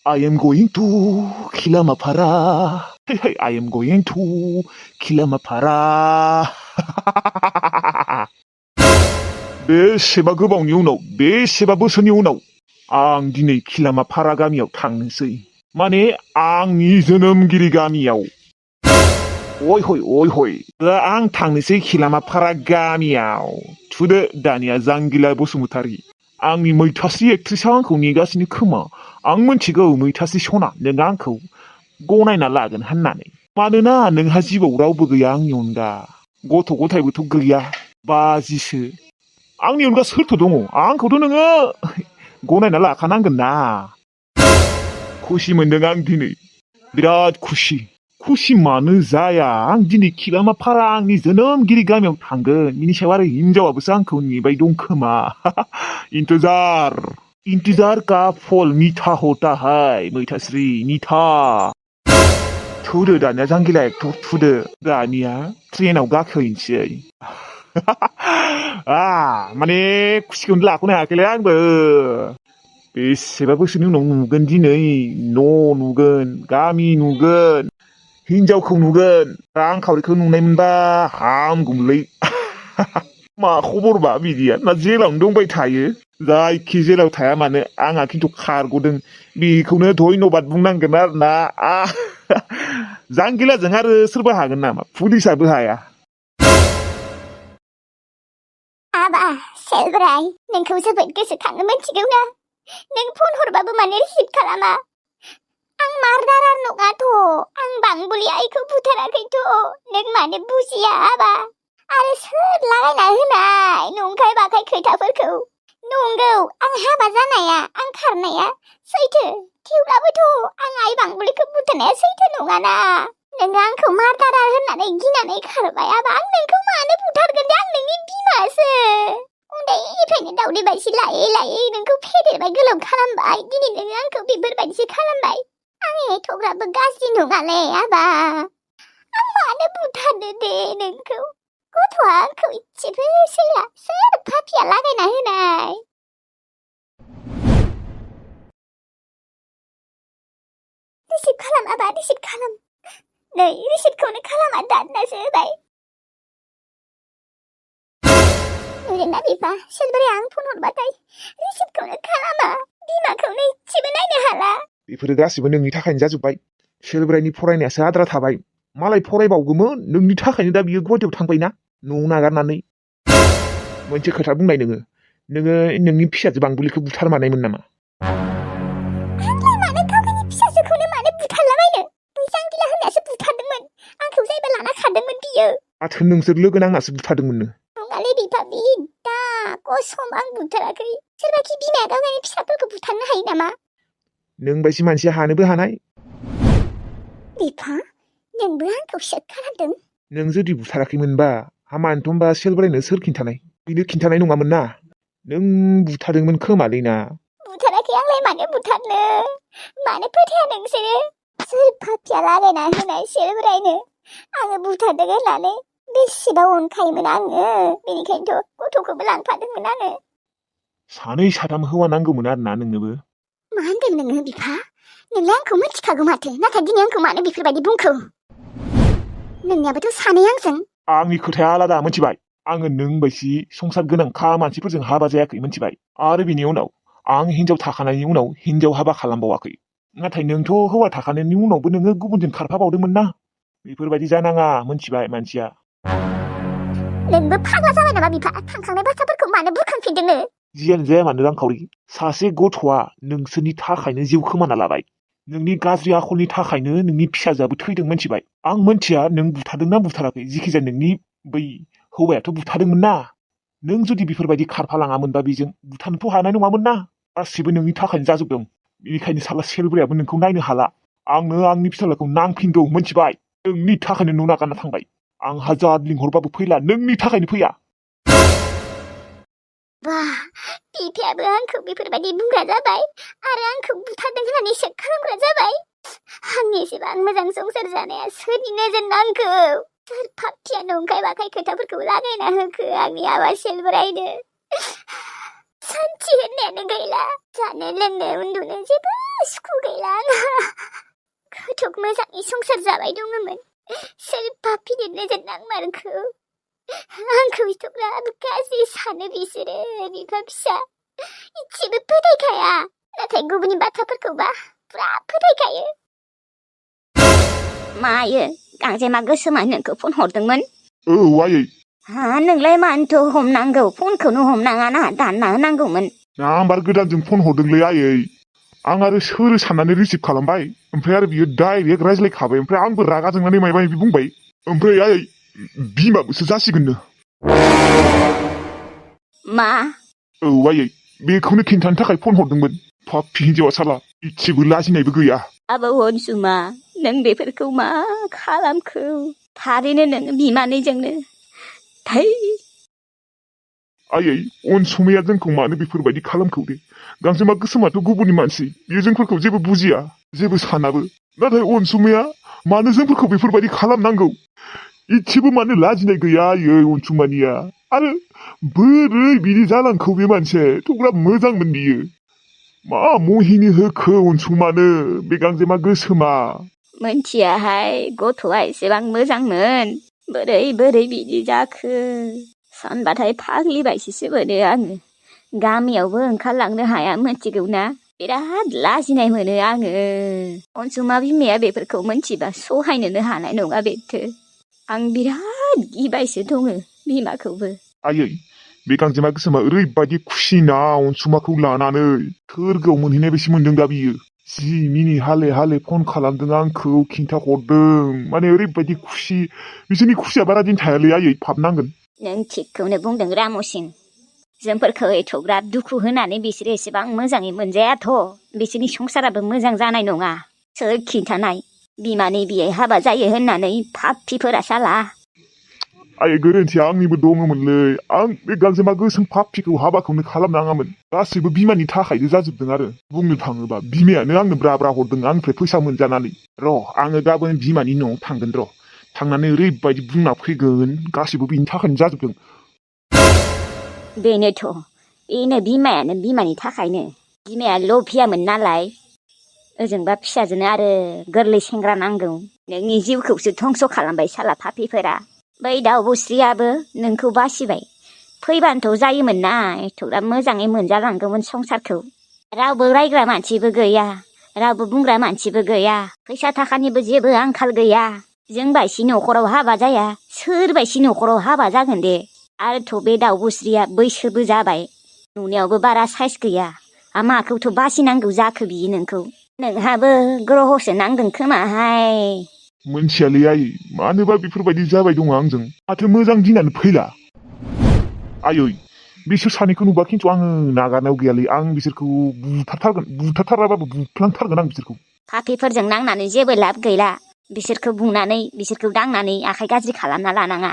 I am going to Kilamapara. Hey, I am going to Kilamapara. बेसेबा गोबावनि उनाव बेसेबा बोसोरनि उनाव आं दिनै खिलामापारा गामियाव थांनोसै माने आंनि जोनोमगिरि गामियाव अय हय दा आं थांनोसै खिलामापारा गामियाव थुदो दानिया जांगिला बसुमतारी आंनि मैथास्रि एक्ट्रिसआ आंखौ नेगासिनो खोमा आं मिथिगौ मैथास्रि सना नों आंखौ गनायना लागोन होननानै मानोना नोंहा जिउआव रावबो गैया आंनि अनगा गथ' गथायबोथ' गैया बाजिसो आंनि अनगा सोरथो दङ आंखौथ' नोङो गनायना लाखानांगोन ना खुसि मोनदों आं दिनै बिराद खुसि मानो जाया आं दिनै खिलामापारा आंनि जोनोमगिरि गामियाव थांगोन बिनि सायाव आरो हिनजावाबोसो आंखौ नेबाय दं खोमा इंतजार का फल मीठा होता है मैथास्रि मीठा थुदो दानिया जांगिला एक्टर थुदो दानिया ट्रेनाव गाखोहैनोसै माने खुसिखौनो लाख'नो हायाखैलै आंबो बेसेबा बोसोरनि उनाव नुगोन दिनै न' नुगोन गामि नुगोन हिनजावखौ नुगोन रांखावरिखौ नुनाय मोनबा हामगौमोनलै मा खबरबा बिदिया ना जेलावनो दंबाय थायो जायखि जेलाव थाया मानो आंहा खिन्थु खारग'दों बेखौनो धन्यबाद बुंनांगोन आरो ना जांगिलाजों आरो सोरबा हागोन नामा पुलिसाबो हाया आबा सेलब्राय नोंखौ जोबोद गोसोखाङो मिथिगौ ना नों फन हरबाबो मानो रिसिभ खालामा आं मार्डारार नङाथ' आं बांबुलि आइखौ बुथाराखैथ' नों मानो बुजिया आबा आरो सोर लागायना होनाय नंखाय बाखाय खोथाफोरखौ नंगौ आं हाबा जानाया आं खारनाया सैथो थेवब्लाबोथ' आं आइ बांबुलिखौ बुथारनाया सैथो नङाना नों आंखौ मार्डारार होननानै गिनानै खारबाय आबा आं नोंखौ मानो बुथारगोन दे आं नोंनि बिमासो उन्दैनिफ्रायनो दावदै बायसि लायै लायै नोंखौ फेदेरबाय गोलाव खालामबाय दिनै नोङो आंखौ बेफोरबायदिसो खालामबाय आं एथ'ग्राबो गाज्रि नङालै आबा आं मानो बुथारनो दे नोंखौ गथ'आ आंखौ इसेबो सैला सोर पापिया लागायना होनाय रिसिभ खालाम आबा रिसिभ खालाम नै रिसिभखौनो खालामा दाननासो होबाय नुदोंना बिफा सेलबारिया आं फन हरबाथाय रिसिभखौनो खालामा बिमाखौनो इसेबो नायनो हाला बेफोरो गासिबो नोंनि थाखायनो जाजोब्बाय सेलब्रायनि फरायनायासो आद्रा थाबाय मालाय फरायबावगौमोन नोंनि थाखायनो दा बियो गुवाहाटियाव थांबायना न' नागारनानै मोनसे खोथा बुंनाय नोङो नोंनि फिसाजो बांबुलिखौ बुथारमानायमोन नामा आंलाय मानो गावनि फिसाजोखौनो मानो बुथारलाबायनो बै जांगिला होननायासो बुथारदोंमोन आंखौ जायबा लाना खारदोंमोन बियो माथो नोंसोर लोगो नांनासो बुथारदोंमोननो नङालै बिफा दा कसम आं बुथाराखै सोरबाखि बिमाया गावनि फिसाफोरखौ बुथारनो हायो नामा नों बायदि मानसिया हानोबो हानाय बिफा नोंबो आंखौ शेक खालामदों नों जुदि बुथाराखैमोनबा हामानोथ' होनबा सेलब्रायनो सोर खिन्थानाय बेनो खिन्थानाय नङामोन ना नों बुथारदोंमोन खोमालै ना बुथाराखै आंलाय मानो बुथारनो मानो फोथाया नोंसोरो सोर पापिया लागायना होनाय सेलब्रायनो आङो बुथारदों होननानै बेसेबा अनखायोमोन आङो बेनिखायनोथ' गथ'खौबो लांफादोंमोन आङो सानै साथाम हौवा नांगौमोन आरोना नोंनोबो मा होनदों नोङो बिफा नोंलाय आंखौ मिथिखागौ माथो नाथाय दिनै आंखौ मानो बेफोरबायदि बुंखो नोंनियाबोथ' सानै आंजों आंनि खोथाया आलादा मिथिबाय आङो नों बायदि संसार गोनांखा मानसिफोरजों हाबा जायाखै मिथिबाय आरो बिनि उनाव आं हिनजाव थाखानायनि उनाव हिनजाव हाबा खालामबावाखै नाथाय नोंथ' हौवा थाखानायनि उनावबो नोङो गुबुनजों खारफाबावदोंमोन ना बेफोरबायदि जानाङा मिथिबाय मानसिया नोंबो फाग्ला जाबाय नामा बिफा थांखांनाय बाथ्राफोरखौ मानो बुरखांफिनदोंनो जियानो जाया मानो रांखावरि सासे गथ'आ नोंसोरनि थाखायनो जिउ खोमाना लाबाय नोंनि गाज्रि आखलनि थाखायनो नोंनि फिसाजोआबो थैदों मिथिबाय आं मिथिया नों बुथारदोंना बुथाराखै जिखिजाया नोंनि बै हौवायाथ' बुथारदोंमोन ना नों जुदि बेफोरबायदि खारफालाङामोनबा बेजों बुथारनोथ' हानाय नङामोन ना गासिबो नोंनि थाखायनो जाजोबदों बेनिखायनो साला सेलब्रायाबो नोंखौ नायनो हाला आंनो आंनि फिसाज्लाखौ नांफिनगौ मिथिबाय नोंनि थाखायनो न' नागारना थांबाय आं हाजार लिंहरबाबो फैला नोंनि थाखायनो फैया बा बिफायाबो आंखौ बेफोरबायदि बुंग्रा जाबाय आरो आंखौ बुथारदों होननानै शेक खालामग्रा जाबाय आंनि एसेबां मोजां संसार जानाया सोरनि नोजोर नांखौ सोर पापिया नंखाय बाखाय खोथाफोरखौ लागायना होखो आंनि आबा सेलब्रायनो सान्थि होननायानो गैला जानो लोंनो उन्दुनो जेबो सुखु गैला आंहा गोथोक मोजाङै संसार जाबाय दङमोन सोर पापि नोजोर नांमारखो आंखौ एथ'ग्राब गाज्रि सानो बिसोरो बिफा फिसा इसेबो फोथायखाया नाथाय गुबुननि बाथ्राफोरखौबा पुरा फोथायखायो मायो गांजेमा गोसोमा नोंखौ फन हरदोंमोन औ आयै हा नोंलाय मानोथ' हमनांगौ फनखौनो हमनाङा ना दानना होनांगौमोन नाम्बार गोदानजों फन हरदोंलै आयै आं आरो सोर साननानै रिसिभ खालामबाय ओमफ्राय आरो बियो डाइरेक्ट रायज्लायखाबाय ओमफ्राय आंबो रागा जोंनानै मायबा मायबि बुंबाय ओमफ्राय आयै बिमाबोसो जासिगोननो मा औ आयै बेखौनो खिन्थानो थाखाय फन हरदोंमोन पापि हिन्जावा साला इसेबो लाजिनायबो गैया आबौ अनसुमा नों बेफोरखौ मा खालामखो थारैनो नों बिमानैजोंनो थै आयै अनसुमैया जोंखौ मानो बेफोरबायदि खालामखौ दे गांजेमा गोसोमाथ' गुबुननि मानसि बियो जोंफोरखौ जेबो बुजिया जेबो सानाबो नाथाय अनसुमैया मानो जोंफोरखौ बेफोरबायदि खालामनांगौ इसेबो मानो लाजिनाय गैया आयै अनसुमानिया आरो बोरै बिदि जालांखौ बे मानसिया एथ'ग्राब मोजांमोन बियो मा महिनि होखो अनसुमानो बे गांजेमा गोसोमा मोनथियाहाय गथ'आ एसेबां मोजांमोन बोरै बिदि जाखो सानबाथाय फाग्लि बायसिसो मोनो आङो गामियावबो ओंखारलांनो हाया मोनथिगौना बिराद लाजिनाय मोनो आङो अनसुमा बिमाया बेफोरखौ मोनथिबा सहायनोनो हानाय नङा बेथो आं बिराद गिबायसो दङ बिमाखौबो आयै बे गांजेमा गोसोमा ओरैबायदि खुसिना अनसुमाखौ लानानै थोरगोआव मोनहैनाय बायदि मोनदों दा बियो जि मिनि हाले हाले फन खालामदों आंखौ खिन्थाहरदों माने ओरैबायदि खुसि बिसोरनि खुसिया बारा दिन थायालै आयै फाबनांगोन नों थिगखौनो बुंदों रामसिं जोंफोरखौ एथ'ग्राब दुखु होनानै बिसोरो एसेबां मोजाङै मोनजायाथ' बिसोरनि संसाराबो मोजां जानाय नङा सोर खिन्थानाय बिमानि बियै हाबा जायो होननानै पापिफोरा साला आयै गोरोन्थिया आंनिबो दङमोनलै आं बे गांजेमा गोसोम पापिखौ हाबाखौनो खालामनाङामोन गासैबो बिमानि थाखायनो जाजोबदों आरो बुंनो थाङोबा बिमायानो आंनो ब्रा ब्रा हरदों आंनिफ्राय फैसा मोनजानानै आङो गाबोन बिमानि न'आव थांगोन थांनानै ओरैबायदि बुंना फैगोन गासैबो बिनि थाखायनो जाजोबदों बेनो बिमायानो बिमानि थाखायनो बिमाया लभियामोन नालाय ओजोंबा फिसाजोनो आरो गोरलै सेंग्रा नांगौ नोंनि जिउखौसो धंस' खालामबाय साला पापिफोरा बै दाउबुस्रियाबो नोंखौ बासिबाय फैबानोथ' जायोमोन ना एथ'ग्राब मोजाङै मोनजालांगौमोन संसारखौ रावबो रायग्रा मानसिबो गैया रावबो बुंग्रा मानसिबो गैया फैसा थाखानिबो जेबो आंखाल गैया जों बायसि न'खराव हाबा जाया सोर बायसि न'खराव हाबा जागोन दे आरोथ' बे दाउबुस्रिया बैसोबो जाबाय नुनायावबो बारा साइस गैया माखौथ' बासिनांगौ जाखो बियो नोंखौ नोंहाबो ग्रह'सो नांदों खोमाहाय मोनथियालै आयै मानोबा बेफोरबायदि जाबाय दङ आंजों माथो मोजां दिनानो फैला आयै बिसोर सानैखौ नुबा खिन्थु आङो नागारनायाव गैयालै आं बिसोरखौ बुथारथाराबाबो बुफ्लांथारगोन आं बिसोरखौ पापिफोरजों नांनानै जेबो लाब गैला बिसोरखौ बुंनानै बिसोरखौ दांनानै आखाइ गाज्रि खालामना लानाङा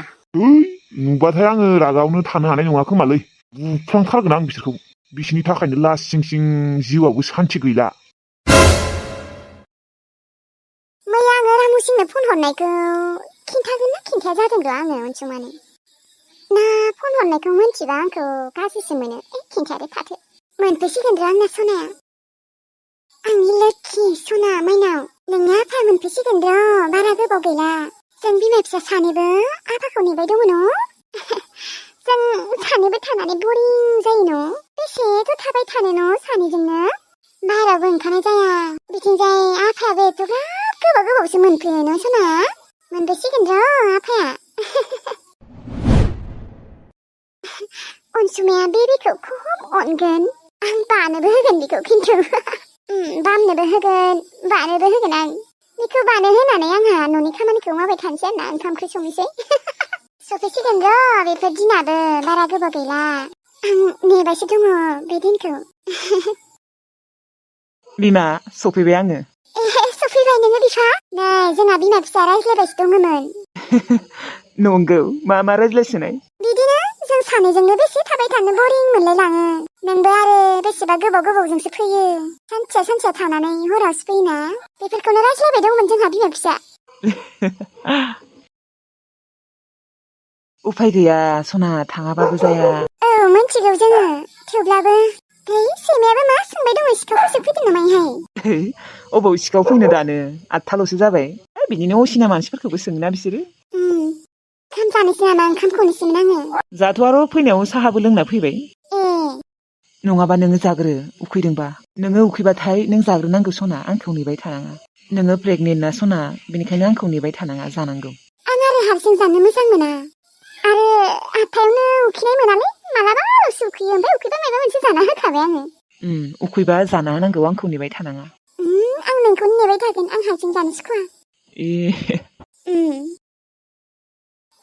नुबाथाय आङो रागावनो थानो हानाय नङा खोमालै बुफ्लांथारगोन आं बिसोरखौ बिसोरनि थाखायनो लासिं सिं जिउआवबो सान्थि गैला मैया आङो रामुसिंनो फन हरनायखौ खिन्थागोन ना खिन्थाया जादों र' आङो अनसुमानो ना फन हरनायखौ मोनथिबा आंखौ गाज्रिसो मोनो खिन्थायादो थाथो मोनफैसिगोन र' आंना सनाया आंनि लोक्षि सना माइनाव नोंनि आफा मोनफैसिगोन र' बारा गोबाव गैला जों बिमा फिसा सानैबो आफाखौ नेबाय दङ न' जों सानैबो थानानै बरिं जायो न' बेसेथ' थाबाय थानो न' सानैजोंनो बाहेरावबो ओंखारनाय जाया बिथिंजाय आफायाबो एथ'ग्राब गोबावसो मोनफैयो न' सना मोनफैसिगोन र' आफाया अनसुमाया बेबिखौ खम अनगोन आं बानोबो होगोन बेखौ खिन्थु बामनोबो होगोन बानोबो होगोन आं बेखौ बानो होनानै आंहा न'नि खामानिखौ मावबाय थानोसै आरोना ओंखाम ओंख्रि संनोसै सफैसिगोन र' बेफोर दिनाबो बारा गोबाव गैला आं नेबायसो दङ बे दिनखौ बिमा सफैबाय आङो सफैबाय नोङो बिफा नै जोंहा बिमा फिसा रायज्लायबायसो दङमोन नंगौ मा रायज्लायसोनाय बिदिनो जों सानैजोंनो बेसे थाबाय थानो बरिं मोनलायलाङो नोंबो आरो बेसेबा गोबावजोंसो फैयो सानसेया थानानै हरावसो फैयोना बेफोरखौनो रायज्लायबाय दंमोन जोंहा बिमा फिसा उफाय गैया सना थाङाबाबो जाया औ मिथिगौ जोङो थेवब्लाबो सैमायाबो मा सोंबाय दङ सिखावफोरसो फैदों नामाहाय अबाव सिखाव फैनो दानो 8थाल'सो जाबाय बिदिनो असिना मानसिफोरखौबो सोङोना बिसोरो ओंखाम जानोसै नामा ओंखामखौनो सोंनो आङो जाथ' आरो फैनायाव साहाबो लोंना फैबाय नङाबा नोङो जाग्रो उखैदोंबा नोङो उखैबाथाय नों जाग्रोनांगौ सना आंखौ नेबाय थानाङा नोङो प्रेगनेन्ट ना सना बेनिखायनो आंखौ नेबाय थानाङा जानांगौ आं आरो हारसिं जानो मोजां मोना आरो आफायावनो उखैनाय मोनालै मालाबाल'सो उखैयो ओमफ्राय उखैबा माबा मोनसे जाना होखाबाय आङो उखैबा जाना होनांगौ आंखौ नेबाय थानाङा आं नोंखौनो नेबाय थागोन आं हारसिं जानो सुखुवा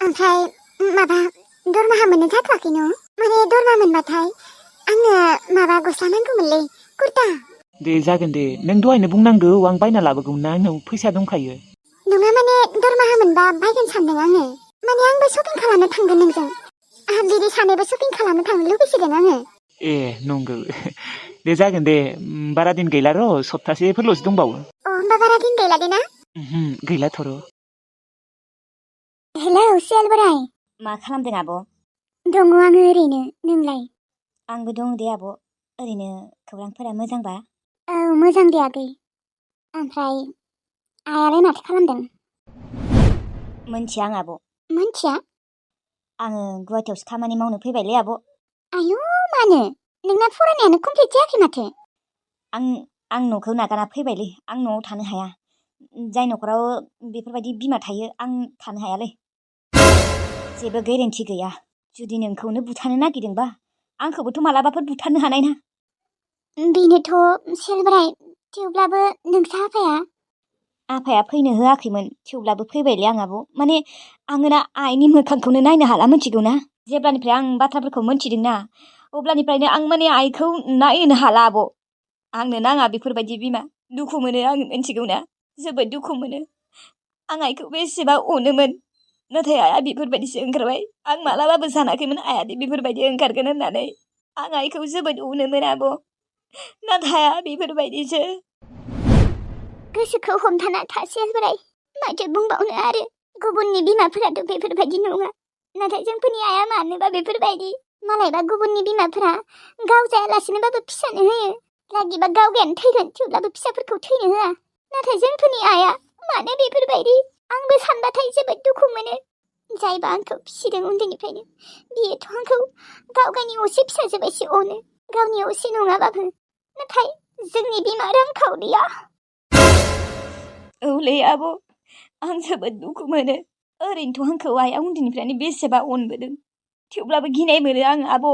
ओमफ्राय माबा दरमाहा मोननो जाथ'वाखै न' माने दरमा मोनबाथाय आंनो माबा गस्ला नांगौमोनलै कुर्ता दे जागोन दे नों दहायनो बुंनांगौ आं बायना लाबोगौमोन आंनाव फैसा दंखायो नङा माने दरमाहा मोनबा बायगोन सानदों आङो माने आंबो शपिं खालामनो थांगोन नोंजों बिदि सानैबो शपिं खालामनो थांनो लुबैसिगोन आङो नंगौ दे जागोन दे बारा दिन गैला र' सप्तासेफोरल'सो दंबावो होमबा बारा दिन गैला दे ना गैलाथ' र' हेलौ सियाल बोराय मा खालामदों आब'? दङ आङो ओरैनो नोंलाय आंबो दं दे आब'। ओरैनो खौरांफोरा मोजांबा? औ मोजां दे आगै ओमफ्राय आयालाय माथो खालामदों मोनथिया आं आब'। मोनथिया आङो गुवाहाटियावसो खामानि मावनो फैबायलै आब'। आयौ मानो नोंना फरायनायानो कमप्लिट जायाखै माथो आं न'खौ नागारना फैबायलै आं न'आव थानो हाया जाय न'खराव बेफोरबायदि बिमा थायो आं थानो हायालै जेबो गेरेन्टि गैया जुदि नोंखौनो बुथारनो नागिरदोंबा आंखौबोथ' मालाबाफोर बुथारनो हानाय ना बेनोथ' सियाल बोराय थेवब्लाबो नोंसा आफाया फैनो होआखैमोन थेवब्लाबो फैबायलै आं आब'। माने आङो ना आइनि मोखांखौनो नायनो हाला मिथिगौ ना जेब्लानिफ्राय आं बाथ्राफोरखौ मोनथिदोंना अब्लानिफ्रायनो आं माने आइखौ नायनो हाला आब'। आंनो नाङा बेफोरबायदि बिमा दुखु मोनो आं मिथिगौ ना जोबोद दुखु मोनो आं आइखौ बेसेबा अनोमोन नाथाय आइया बेफोरबायदिसो ओंखारबाय आं मालाबाबो सानाखैमोन आइयादि बेफोरबायदि ओंखारगोन होननानै आं आइखौ जोबोद अनोमोन आब' नाथाय बेफोरबायदिसो गोसोखौ हमथाना था सियाल बोराय माथो बुंबावनो आरो गुबुननि बिमाफोराथ' बेफोरबायदि नङा नाथाय जोंफोरनि आइया मानोबा बेफोरबायदि मालायबा गुबुननि बिमाफोरा गाव जायालासिनोबाबो फिसानो होयो लागिबा गावगायानो थैगोन थेवब्लाबो फिसाफोरखौ थैनो होआ नाथाय जोंफोरनि आइया मानो बेफोरबायदि आंबो सानबाथाय जोबोद दुखु मोनो जायबा आंखौ फिसिदों उन्दैनिफ्रायनो बियोथ' आंखौ गावगायनि असे फिसाजो बायदि अनो गावनि असे नङाबाबो नाथाय जोंनि बिमा रांखावरिया औलै आब' आं जोबोद दुखु मोनो ओरैनोथ' आंखौ आइया उन्दैनिफ्रायनो बेसेबा अनबोदों थेवब्लाबो गिनाय मोनो आं आब'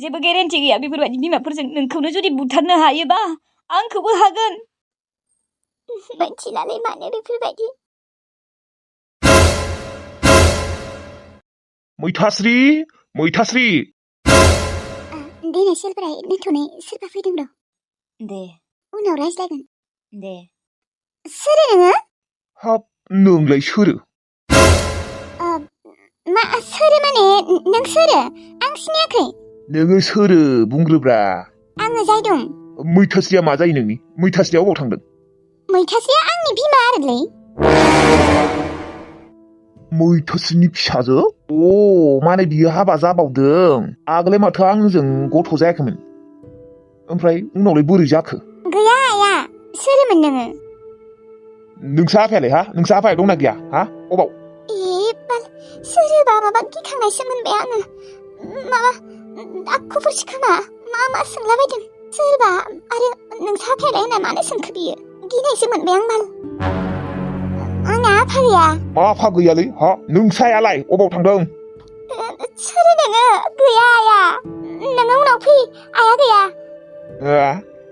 जेबो गेरेन्टि गैया बेफोरबायदि बिमाफोरजों नोंखौनो जुदि बुथारनो हायोबा आंखौबो हागोन मिथिलालै मानो बेफोरबायदि मैथास्रि देनाय सियाल बोराय दोनथ'नाय सोरबा फैदों र' दे उनाव रायज्लायगोन दे सोरो नोङो हाब नोंलाय सोरो मा सोरो माने नों सोरो आं सिनायाखै नोङो सोरो बुंग्रोब्रा आङो जायदं मैथास्रिया मा जायो नोंनि मैथास्रिया अबाव थांदों मैथास्रिया आंनि बिमा आरोलै मैथास्रिनि फिसाजो माने बियो हाबा जाबावदों आगोलाय माथो आंजों गथ' जायाखैमोन ओमफ्राय उनावलाय बोरै जाखो गैया आया सोरमोन नोङो नोंसा आफायालाय नोंसा आफाया दंना गैया अबाव सोरबा माबा गिखांनायसो मोनबाय आङो माबा आखुफोरसो खोमा मा सोंलाबायदों सोरबा आरो नोंसा आफायालाय होनना मानो सोंखो बियो गिनायसो मोनबाय आं माल आंना आफा गैया मा आफा गैयालै नोंसायालाय अबाव थांदों सोर नोङो गैया आया नोङो उनाव फै आया गैया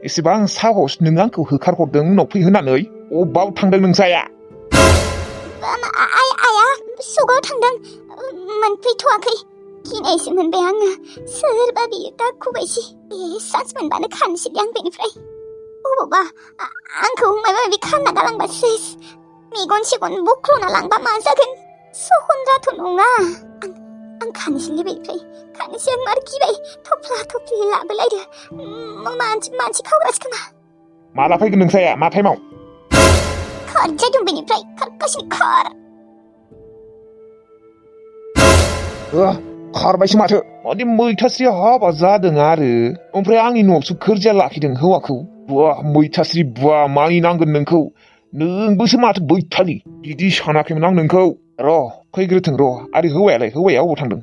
एसेबां साहस नों आंखौ होखारहरदों उनाव फै होननानै अबाव थांदों नोंसाया आया सगाव थांदों मोनफैथ'वाखै गिनायसो मोनबाय आङो सोरबा बियो दाखुबायसि सान्स मोनबानो खानसैलै आं बेनिफ्राय अबावबा आंखौ माबा माबि खालामना गालांबा सेस मेगन सेगन बख्ल'ना लांबा मा जागोन सहनजाथ' नङा आं खानोसैलै बेनिफ्राय खानोसै आं मार गिबाय थफ्ला थफ्लि लाबोलायदो मानसि खावग्रासो खोमा माला फैगोन नोंसाया मा टाइमाव खारजादों बेनिफ्राय खारगासिनो खार खारबायसो माथो माने मैथास्रि हाबा जादों आरो ओमफ्राय आंनि न'आवसो गोरजिया लाखिदों हौवाखौ बुवा मैथास्रि बुवा मानिनांगोन नोंखौ नोंबोसो माथो बैथालि बिदि सानाखैमोन आं नोंखौ र' फैग्रोथों र' आरो हौवाया अबाव थांदों